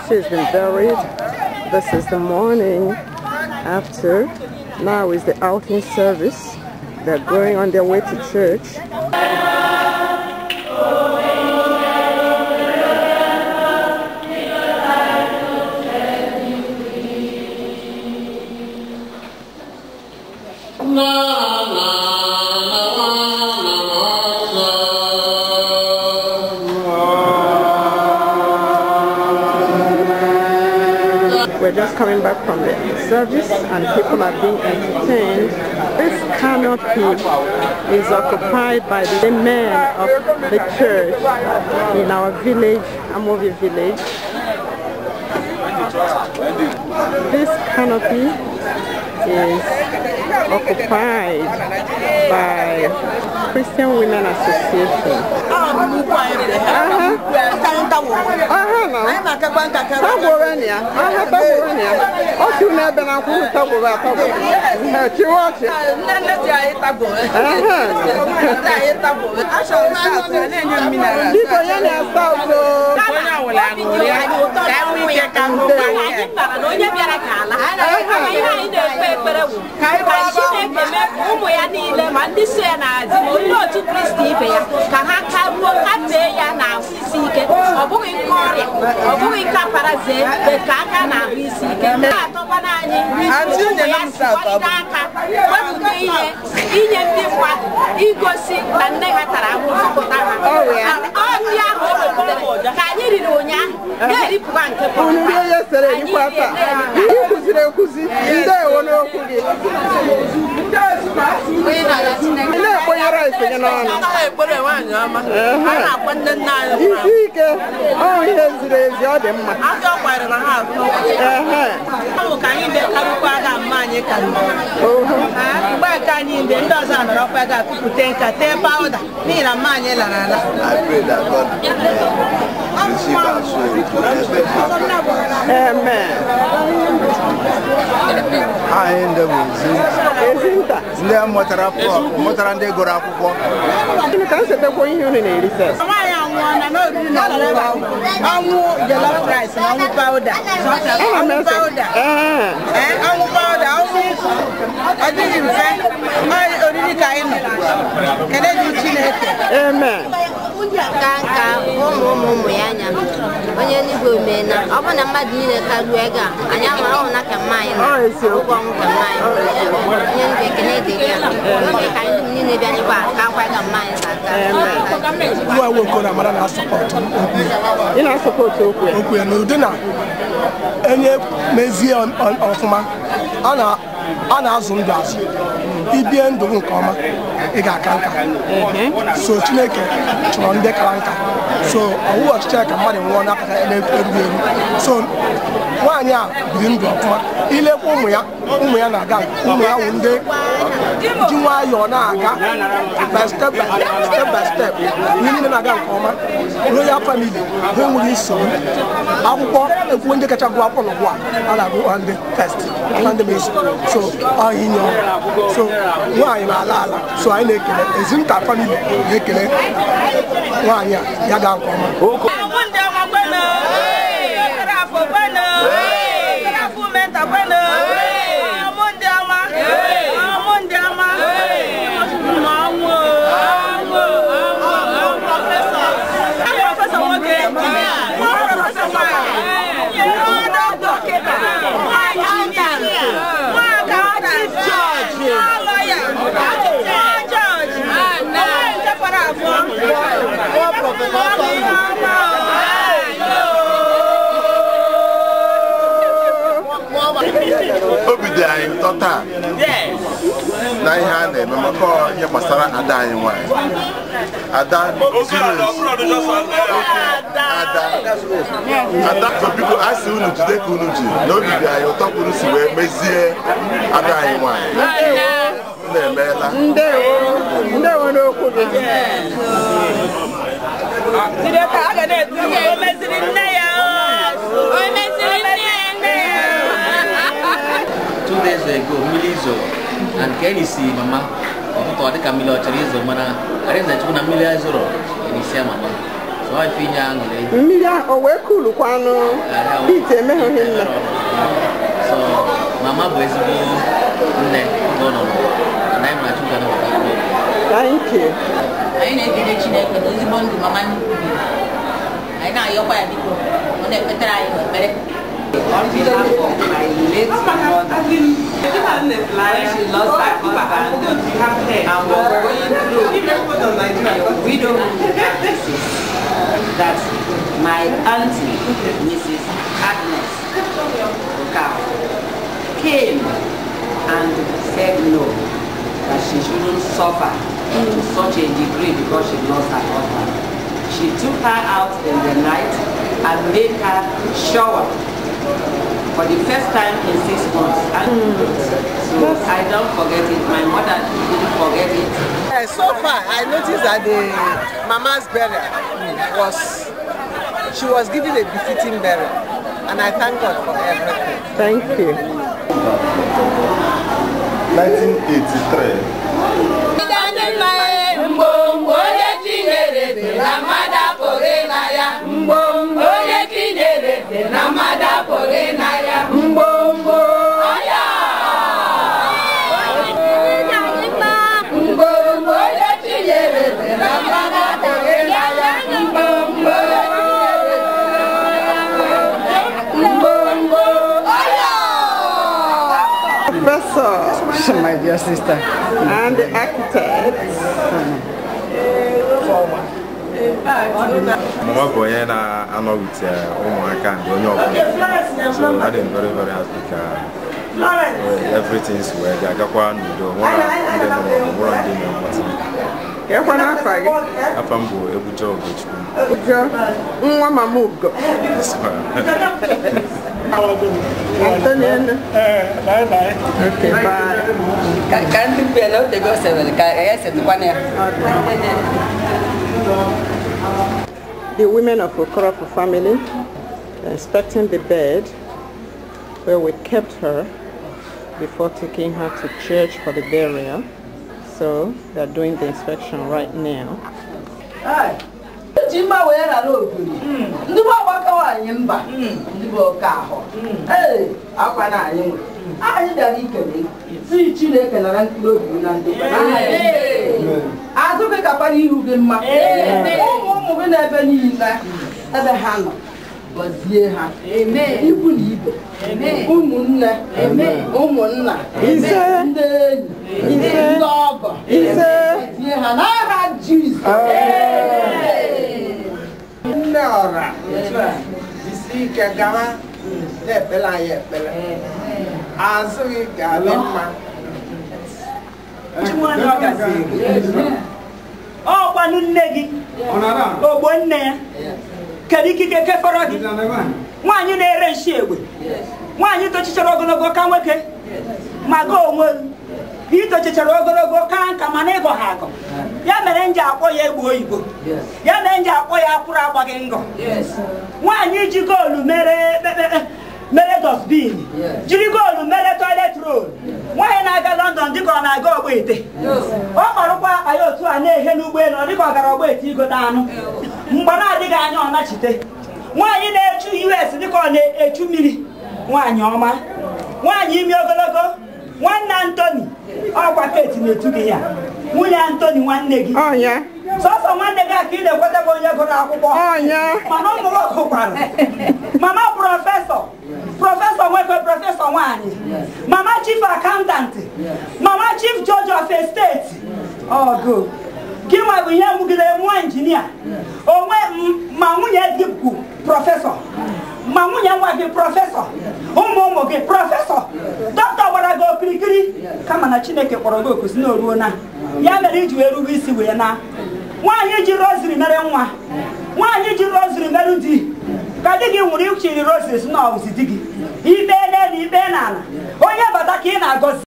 She's been buried. This is the morning after. Now is the outing service. They're going on their way to church. We're just coming back from the service and people are being entertained. This canopy is occupied by the men of the church in our village, Amuvi village. This canopy is occupied by Christian Women Association. I pray that God receive our soul to heaven. Amen. I am the mụtara ndị gụrụ akwụkwọ. Ọnwụ jollof rice na ọnwụ powder. Ọnwụ powder. Ọnwụ powder, ọnwụ ọ dịghị mfe. Oriri ka anyị nọ. Kele dị Chineke. Amen. Ka nka ụmụ ụmụ ụmụ ya anya onye eluigwe omena ọ bụ na mmadụ niile ka ruo ego a anyị amara ọhụrụ na ka mma anyị na ụgwọ ọnwụ ka mma anyị onye eluigwe ekene dị gị oge ka anyị niile bịa n'ebe a ka akwa ka mma anyị Ị na-asọpọtụ okwu ya n'ụdị na enye mezie ọfụma a na-azụ ndụ azụ ibie ndụ nke ọma ị ga-aka nka so Chineke chọrọ ndị kara nka so ọwụwa ọchịchị ka mmadụ nwụọ n'aka erughị eru so nwaanyị a biri ndụ ọfụma ilekwa ụmụ ya na-aga ụmụ ya wụ ndị ji nwayọọ na-aga by step by step by step ihe niile na-aga nke ọma royal family ha enweghị nsogbu akwụkwọ ekwuo ndị kacha gụọ akwụkwọ n'ụwa a na-agụ ndị first ndị meso so ọhịa so nwaanyị na-ala ala so anyị na-ekele Ezinta family na-ekele nwaanyị a ya gaa nke ọma. Obi dị anyị ụtọ taa na ihe a na-eme maka ihe gbasara ada anyị nwanyị. Ada zuru ezu. Ada biko a sị unu jide ka unu ji na obi dị anyị ụtọ ka unu si wee mezie ada anyị nwanyị. Unu emeela. Ndewo n'okwu gị. O meziri nne ya. O meziri nne ya. 2 days ago, mmiri zoro and Kenny si mama ọtụtụ ọ dịka mmiri ọ chọrọ izo mana arịza chukwu na mmiri zoro enisia mama so Ọ ife inye aṅụrị. Mmiri o wee kulukwanụ ite emeghị nne. So mama bụ ezigbo nne nọ n'ụwa. Na anyị ma Chukwu ga-anabata mkpụrụ obi. Thank you. Anyị na-ekele Chineke na ezigbo ndụ mama nnukwu biri. Anyị na-ayọkwa ya biko, ọ na-ekpetara anyị n'ekpere. On behalf of my late mother, when she lost her husband and was going through widowhood crisis, that my auntie, Mrs. Agnes Okafor, came and said no, that she shouldn't suffer to such a degree because she lost her husband. She took her out in the night and made her shower for the first time in 6 months. And so I don't forget it. My mother didn't forget it. So far, I noticed that the mama's burial was, she was given a befitting burial. And I thank God for everything. Thank you. 1983. Professor, my dear sister, and the architect. Mama bụ onye na-anọ with ụmụaka and onye ọbụla. So I am very, very happy ka everything's well. Ga-agakwa n'udo, nwere ndị nụrụ ọgụ, nwere ndị na-amụta. Kekwa n'afa gị? Afa m bụ Ebujo Ogochukwu. Ugo, nwa mama Ugo. Yes, ma'am. Antonio. Bye bye. Okay, bye. Ka ndị mgbe na otego sebere ka ya setukwana ya. The women of Okorofor family are inspecting the bed where we kept her before taking her to church for the burial. So they're doing the inspection right now. Nne ọra jisi ike gawa na-ekpere anyị ekpere azụ gị ga-adị mma. Ọkwanụ nne gị ogbo nne ya kedu ikike kefọrọ gị nwaanyị na-ere nshi egbe nwaanyị tochichara ogologo ka nwoke ma gị onwe gị itochichara ogologo ka nka mana ịgọ ha agọ ya mere nji akpọ ya egbe oyibo ya mere nji akpọ ya akwụrụ agbaghị ngọ nwaanyị ji goolu mere dustbin jiri goolu mere toilet roll nwaanyị na-aga London dịka ọ na-aga Ogbete ọ kparụkwa akpa ya otu a na-ehe n'ụgbọelu ọ dịka ọ gara Ogbete igote anụ mgbe na-adịghị anya ọ nachite nwaanyị na-echu US dịka ọ na-echu mmiri nwaanyị ọma nwaanyị imi ogologo nwanne Anthony ọkwa Kate na-etu gị ya nwunye Anthony nwanne gị sọsọ nwanne gị a ka ị na-ekweta bụ onye gụrụ akwụkwọ mana ụmụ nwoke kwara mama prọfesọ prọfesọ nwoke prọfesọ nwaanyị mama chief accountant mama chief judge of a state ọgụ gị nwa bụ ihe mụgidere nwa injinia onwe ma nwunye gị bụ prọfesọ ma nwunye nwa gị prọfesọ ụmụ ụmụ gị prọfesọ dọkịta gbara gị okirikiri kama na Chineke kpọrọ gị oku si na oruo na ya mere iji wee rube isi wee na nwaanyị ji rosary mere nwa nwaanyị ji rosary mere di ka di gị nwụrụ ichiri rosary si na ọwụzi di gị ikpe n'elu ikpe n'ala onye bata ka ị na-agọzi.